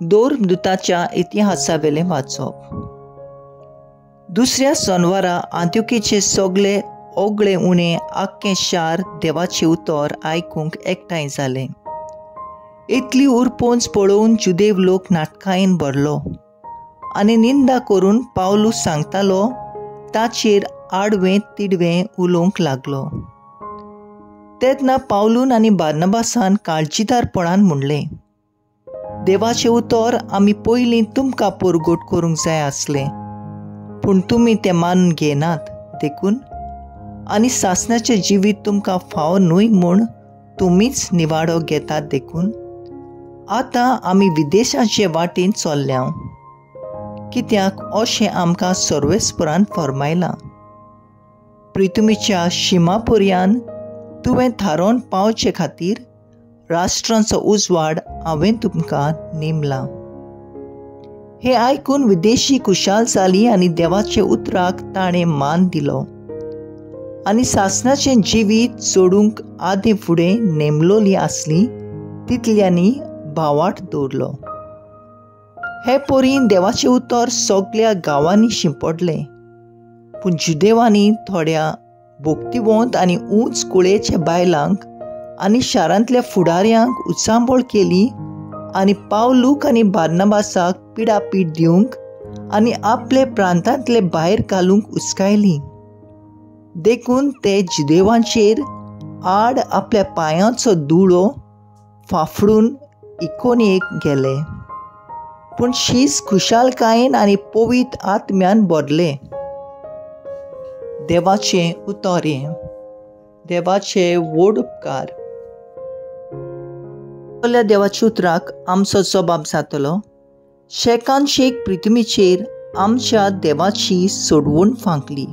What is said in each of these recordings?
दोरदूताच्या इतिहासावेलें वाचप. दुसऱ्या सोनवारा आंत्युकीचे सगळे ओगळे उणें आख्खें शार देवाचें उतर आयकूंक एकठांय जालें. इतली उरपोंच पळोवन जुदेव लोक नाटकायेन भरलो आनी निंदा करून पावलू सांगतालो ताचेर आडवें तिडवें उलोवंक लागलो. तेन्ना पावलून आनी बार्नबासान काळजीदारपणान म्हणलें, देवाचें उतर आमी पयलीं तुमकां परगट करूंक जाय आसलें, पूण तुमी तें मानून घेनात देखून आनी सासणाचें जिवीत तुमकां फाव न्हय म्हूण तुमीच निवाडो घेतात देखून आतां आमी विदेशाचे वाटेन चल्ल्या, कित्याक अशें आमकां सर्वेस्परान फर्मायलां. प्रितुमीच्या शिमा पर्यान तुवें थारोवन पावचे खातीर राष्ट्रांचो उजवाड हांवें तुमकां नेमला. हें आयकून विदेशी खुशाल जाली आनी देवाच्या उतराक ताणें मान दिलो आनी सासणाचें जिवीत जोडूंक आदीं फुडें नेमलोली आसली तितल्यांनी भावाट दवरलो. हे परीन देवाचें उतर सगल्या गांवांनी शिंपडलें, पूण जुदेवांनी थोड्या भोक्तिवंत आनी उंच कुळेच्या बायलांक आनी शारांतल्या फुडाऱ्यांक उचांबळ केली आनी पावलूक आनी बार्नबासाक पिडापीड दिवंक आनी आपले प्रांतांतले भायर घालूंक उस्कायली. देखून ते जुदेवांचेर आड आपल्या पांयांचो दुळो फाफडून इकोनियेक गेले, पूण शीस खुशालकायेन आनी पवित्र आत्म्यान भरले. देवाचें उतर हें, देवाचे व्हड उपकार. देवाच्या उतराक आमचो जबाब जातलो, शेकान शेक पृथ्वीचेर आमच्या देवाची सोडवण फांकली.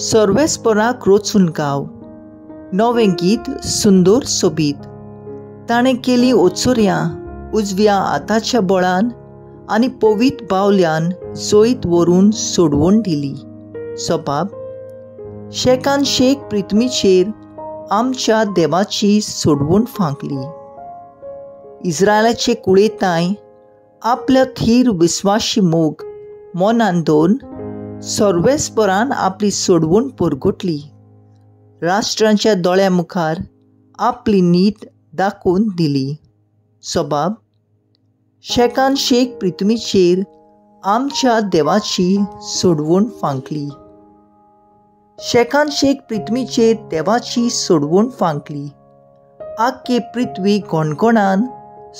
सर्वेस्पराक रोचून गाव नवें गीत सुंदर सोबीत, ताणें केली ओचोर्यां उजव्या हाताच्या बळान आनी पवित्र बावल्यान जैत व्हरून सोडवण दिली. सबाब शेकान शेक पृथ्वीचेर आमच्या देवाची सोडवण फांकली. इस्रायलाचे कुळेताय आपल्या थीर विस्वाशी मोग मनान दवरून सर्वेस्परान आपली सोडवण परगटली. राष्ट्रांच्या दोळ्या मुखार आपली नीत दाखोवन दिली. सबाब शेकान शेक पृथ्वीचेर आमच्या देवाची सोडवण फांकली. शेकान शेक पृथ्वीचेर देवाची सोडवण फांकली. आख्खे पृथ्वी गणगणान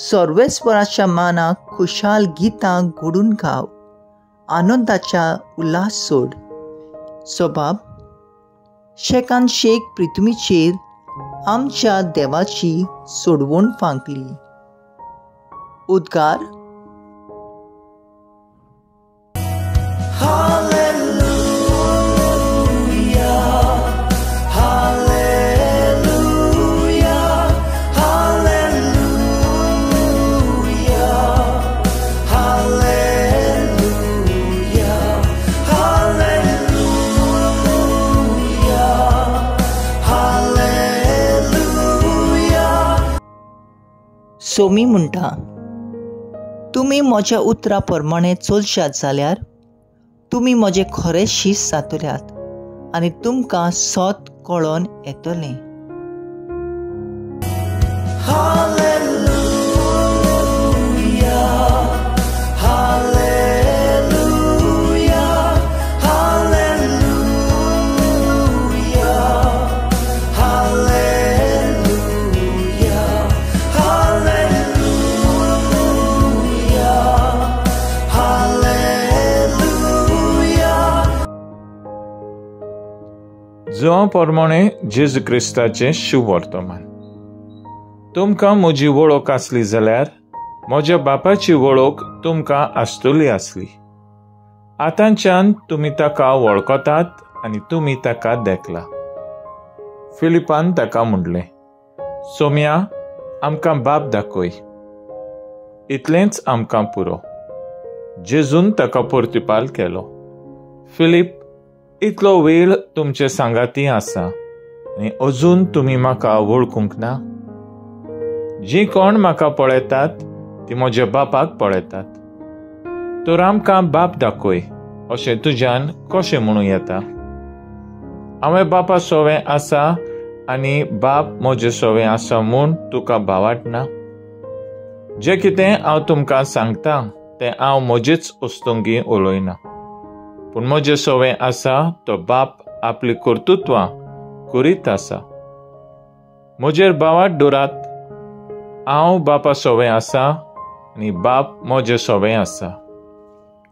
सर्वेस्पराच्या मानाक खुशाल गितां घडून गाव, आनंदाच्या उल्हास सोड. सबाब शेकान शेक पृथ्वीचेर आमच्या देवाची सोडवण फांकली. उद्गार. सोमी म्हणटा, तुमी म्हज्या उतरा प्रमाणे चलशात जाल्यार तुमी म्हजे खरे शीस जातल्यात आनी तुमकां सत कळोन येतलें. जो प्रमाणे जेजू क्रिस्ताचें शुभवर्तमान. तुमकां म्हजी वळख आसली जाल्यार म्हज्या बापाची वळख तुमकां आसतली आसली. आतांच्यान तुमी ताका वळखतात आनी तुमी ताका देखला. फिलिपान ताका म्हणलें, सोम्या आमकां बाप दाखय, इतलेंच आमकां पुरो. जेजून ताका प्रतिपाल केलो, फिलीप, इतलो वेळ तुमचे सांगाती आसा आनी अजून तुमी म्हाका वळखूंक ना? जी कोण म्हाका पळयतात ती म्हज्या बापाक पळयतात. तर आमकां बाप दाखय अशें तुज्यान कशें म्हणूं येता? हांवें बापा सोवें आसा आनी बाप म्हजे सोवें आसा म्हूण तुका भावाटना? जें कितें हांव तुमकां सांगता तें हांव म्हजेच वस्तुंगी उलयना, पूण म्हजें सोवें आसा तो बाप आपली कर्तृत्वां करीत आसा. म्हजेर भावाट दवरात, हांव बापा सोवें आसा आनी बाप म्हजें सोवें आसा.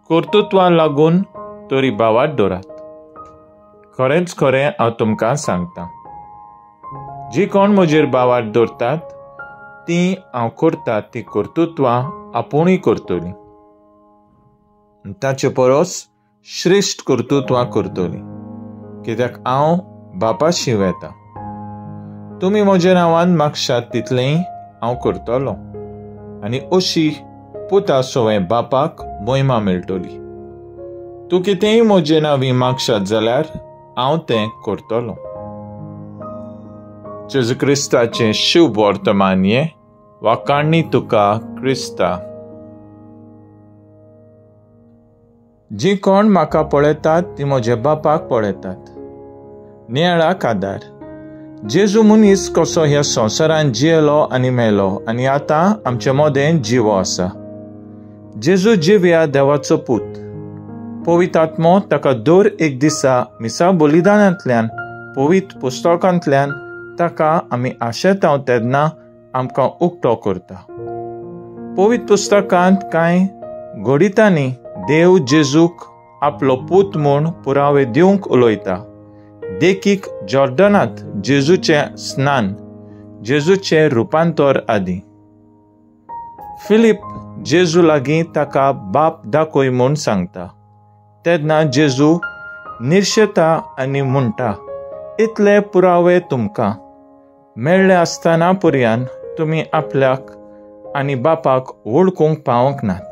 कर्तृत्वां लागून तरी भावाट दवरात. खरेंच खरें हांव तुमकां सांगता, जी कोण म्हजेर भावाट दवरतात ती हांव करता ती कर्तृत्वां आपुणूय करतली, ताचे परस श्रेश्ठ कर्तृत्वां करतली, कित्याक हांव बापाशी वेता. तुमी म्हज्या नांवान मागशात तितलेंय हांव करतलो, आनी अशी पुता सोवें बापाक मोहिमा मेळटली. तूं कितेंय म्हजे नांवी मागशात जाल्यार हांव तें करतलो. जेजू क्रिस्ताचें शुभ वर्तमान हें. वाखाणणी तुका क्रिस्ता. जी कोण म्हाका पळयतात ती म्हज्या बापाक पळयतात. नियाळाक आदार. जेजू मनीस कसो ह्या संवसारान जियेलो आनी मेलो आनी आतां आमचे मदें जिवो आसा. जेजू जिव्या देवाचो पूत. पवित्र आत्मो ताका दर एक दिसा मिसा बलिदानांतल्यान, पवित्र पुस्तकांतल्यान ताका आमी आशेताव तेन्ना आमकां उक्तो करता. पवित्र पुस्तकांत कांय घडितांनी देव जेजूक आपलो पूत म्हूण पुरावे दिवंक उलयता. देखीक जॉर्डनांत जेजूचें स्नान, जेजूचें रुपांतर आदी. फिलीप जेजू लागीं ताका बाप दाखय म्हूण सांगता तेन्ना जेजू निर्शेता आनी म्हणटा, इतले पुरावे तुमकां मेळ्ळे आसतना पर्यान तुमी आपल्याक आनी बापाक वळखूंक पावंक नात.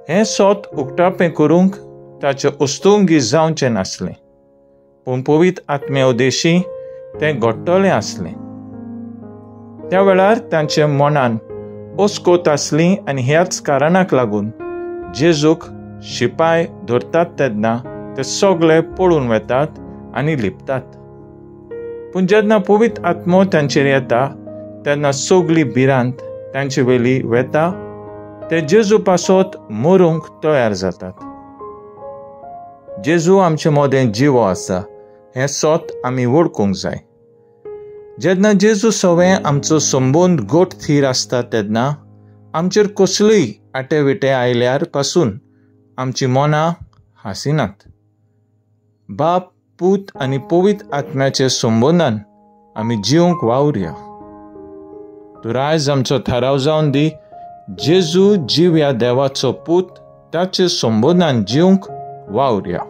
हें सोत उक्तापें करूंक ताचें उस्तुंगी जावचें नासलें, पूण पवित्र आत्मे उदेशी तें घडटलें आसलें. त्या वेळार तांच्या मनान ओस्कोत आसली आनी ह्याच कारणाक लागून जेजूक शिपाय धरतात तेन्ना ते सगळे पळून वेतात आनी लिपतात. पूण जेन्ना पवित्र आत्मो तांचेर येता तेन्ना सगळी भिरांत तांचे वेली वेता. ते जेजू पासत मरूंक तयार जातात. जेजू आमचे मदें जिवो आसा हें सोत आमी वळखूंक जाय. जेन्ना जेजू सवें आमचो संबंद गोट थीर आसता तेन्ना आमचेर कसलीय आटे विटे आयल्यार पासून आमची मनां हांसिनात. बाप, पूत आनी पवित्र आत्म्याचे संबंदान आमी जिवंक वावुरया. तर आयज आमचो थाराव जावन दी, जेजू जिव्या देवाचो पूत, ताचे संबंदान जिवंक वावुरया.